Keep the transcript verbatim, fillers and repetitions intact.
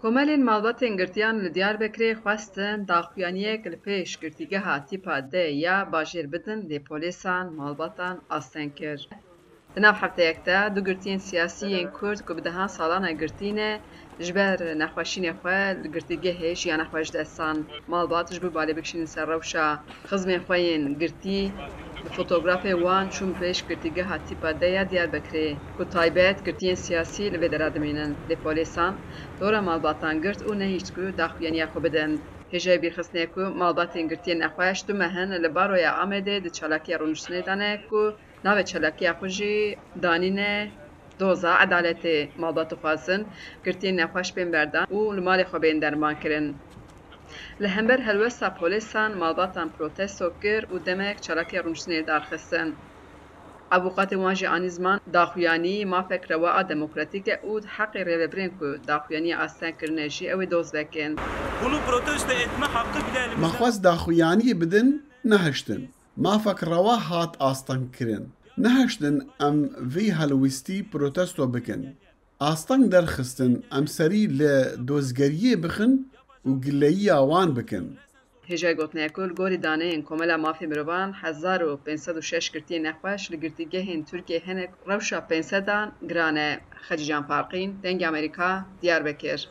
Komelên malbatên girtiyan li Diyarbekirê xwestin daxuyaniyek li pêş girtîgeha tîpa D ya bajêr bidin, lê polêsan malbatan asteng kir. Di nav hefteyek de du girtiyên siyasî yên Kurd ku bi dehan salan e girtî ne, ji ber nexweşînê xwe li girtîgehê jiyana xwe ji dest dan. Malbat ji bo balê bikişînin ser rewşa xizmên xwe yên girtî, bi fotografê wan çûn pêş girtîgeha tîpa D ya Diyarbekirê, ku taybet girtiyên siyasî li vê dera dimînin. Lê polêsan dora malbatan girt û nehişt ku daxuyaniya xwe bidin. Hêjayî bîrxistinê ku malbatên girtiyên nexweş du meh in li baroya Amedê di çalakiya rûniştinê de ne ku navê çalakiya xwe jî danîne doza edaletê. Malbat dixwazin girtiyên nexweş bên berdan û li malê xwe bên derman kirin. Li hember helwesta polêsan malbatan protesto kir û demek çalakiya rûniştinê darxistin. Avûkatên wan jî anî ziman daxuyanî mafek rewa a demokratîk e û heqê rêvebirên ku daxuyaniya asteng kirine jî ew ê doz vekin. Bunu protesto etme hakkı bile elimizden. Me xwest daxuyaniyê bidin, nehiştin. Mafek rewa hat asteng kirin. Nehiştin em vî helwistî protesto bikin. Asteng derxistin em serî li dozgeriyê bixin û gileyiya wan bikin. Hêjayî gotinê ku li gorî daneyên Komela Mafê Mirovan hezar û pênc sed û şeş girtiyên nexweş li girtîgehên Tirkiyê hene ku rewşa pênc sedan giran e. Xecîcan Farqîn, Dengê Amerîka, Diyarbekir.